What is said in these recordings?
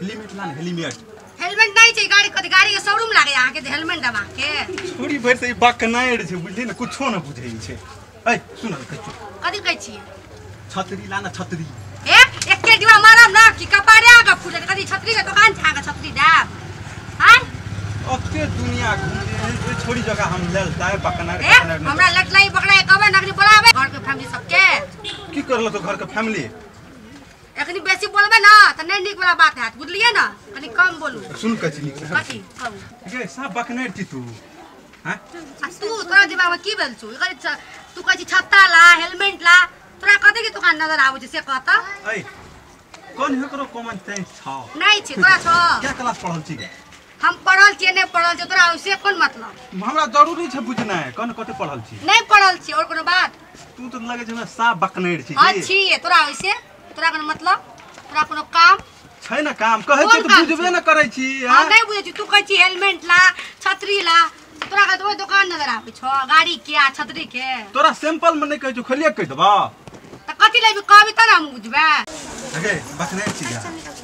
Helmet ला helmet helmet नहीं छै गाड़ी कथि गाड़ी के शोरूम लागे अहाँ के हेलमेट दबा के छोड़ी भर से बकनाइर छै बुझली ने कुछो न बुझै छै ए सुन कह कथि कहै छी छतरी ला ना छतरी ए एके डिबा मारब ना कि कपारे आगा फूटत कथि छतरी के दुकान छै आगा छतरी दाब हां ओते दुनिया घूमले छोड़ी जगह हम लेलता बकनाइर हमरा लटलाई बकनाइ कहबै नगरी बोलाबै घर के फैमिली सबके की करलो तो घर के फैमिली एखनी बेसी बोलबे ना त नहीं नीक वाला बात हैत बुझलिए ना कनी कम बोलू सुन कथि नीक कथि कहू गे साफ बकनाइर छी तू हां आ तू तोरा दिमाग में की भेल छु तू कहै छी छत्ता ला हेलमेट ला तोरा कथि के दुकान नजर आबै छै से कहत ए कोन हेकरो कॉमन सेंस छ नहीं छै तोरा छ क्या क्लास पढ़ल छी हम पढ़ल छियै नहीं पढ़ल छियै तोरा ओइसे कोन मतलब हमरा जरूरी छै बुझनाइ कोन कते पढ़ल छी नहीं पढ़ल छी और कोनो बात तू त लगे छै हमरा साफ बकनेर छी हां छी तोरा ओइसे तोरा कोनो मतलब तोरा कोनो काम छै ना काम कहै छी त बुझबे न करै छी हां नहीं बुझै छी तू कहै छी हेलमेट ला छतरी ला तोरा के ओइ दुकान नजर आबै छौ गाड़ी के आ छतरी के तोरा सैंपल में नहीं कहै छी खोलिए कहि देबा त कथि लेबी कहबी त ना हम बुझबै अगे बकनेर छी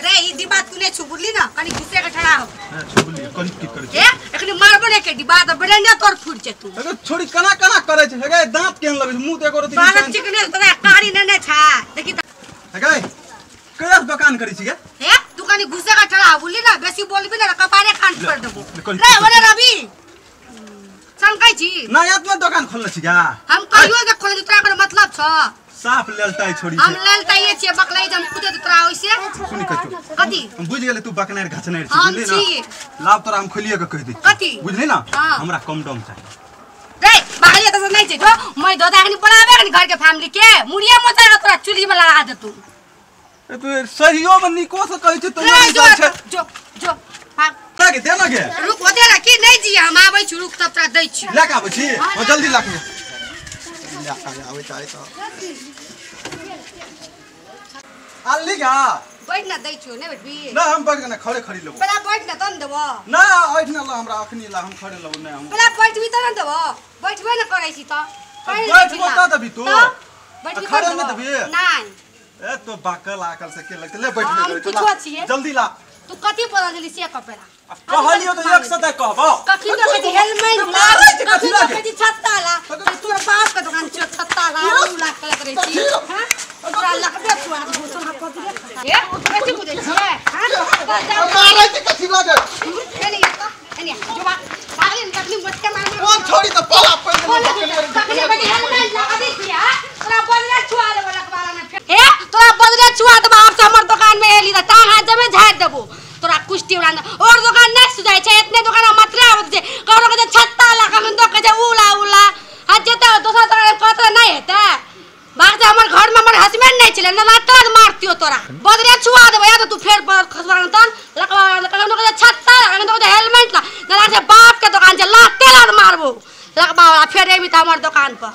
रे ई डिब्बा तू नै छु बुझली ना कनी घुसे के ठड़ा हो छु बुझली कनी की करै छी ए एखनी मारबो नै के डिब्बा त ब्रेंडे तोर फूट जे तू अगे छोड़ी कना कना करै छै अगे दांत केहन लगै छै मुंह त एको रति बाल चिकने तोरा कारी नै नै छा देखी अगे कहिया दुकान करै छी गे ए तू कनी घुसे के ठड़ा हो बुझली ना बेसी बोलबी ना कपारे खान छोड़ देबो रे ओने रवि संकै छी ना यात में दुकान खोलने छी गा हम कहियो जे खोलने तोरा कोनो मतलब छ साफ लेलताई छोड़ी हम लेलताई छियै बकलाई हम खुदे तोरा ओइसे सुनि कचो कथि हम बुझ गेलै तू बकनार घचनार छी बुझली ना लाभ तोरा हम खोलिए के कहि दै कथि बुझली ना हमरा कम डम चाही रे बाहरी त नै छै जो मैं दोदा अखनी बोलाबे अखनी घर के फैमिली के मुड़िया मोचा तोरा चुली में लगा दे तू ए तू सहियो में निको से कहै छै तैयो नै जाइ छै जो जो भाग के दे ना गे रुक ओते ना की नै जी हम आबै छी रुक तब तोरा दै छी ले के आबै छी हां जल्दी ला के ले आबै चाहे त आली गा बैठ ना दै छियो नै बैठबी ना हम बैठ के ना खड़े खड़ी लेबो पहला बैठ ना तन देबो ना ऐठ ना ला हमरा अखनी ला हम खड़े लेबो नै हम पहला बैठबी तन देबो बैठबे ना करै छी त बैठबो त देबी तू बैठबी खड़े नै देबी नै ए तो बाकल आकल से के लगते ले बैठ ले जल्दी ला तू कथि पढ़ल छली से कपेला कहलियो त एक सदा कहबो कखि त कथि हेलमेट ला कखि त कथि छत्ता ला तोर बाप के दुकान छ छत्ता ला उ ला के करै छी हां तोरा लकबे छुआ घोसना कथि ए कथि बुझै छी हां मारै छै कथि लागे एने त एने जो बा भागले न तखनी मोटके मार कोन छोड़ी त पाला पड़ कखि कथि हेलमेट ला कथि छी हां तोरा बदले छुआ देबो लकवाला में ए तोरा बदले छुआ देबो आब से हमर दुकान में एली त टांग हाथ जमे झाड़ देबो तोरा कुश्ती उड़ा और दुकान नहीं सुझाय छै इतने दुकान मात्र आवत छै ककरो के छत्ता ला कखन तो के उला उला आ जेता दोसर दुकान कत नहीं हेतै बाग से हमर घर में हमर हस्बैंड नहीं छले ना लात मारतियो तोरा बदरे छुआ देबो या त तू फेर खसवा तन लकवा कखन के छत्ता ला कखन के हेलमेट ला ना से बाप के दुकान छै लाते लात मारबो लकवा फेर एबी त हमर दुकान पर।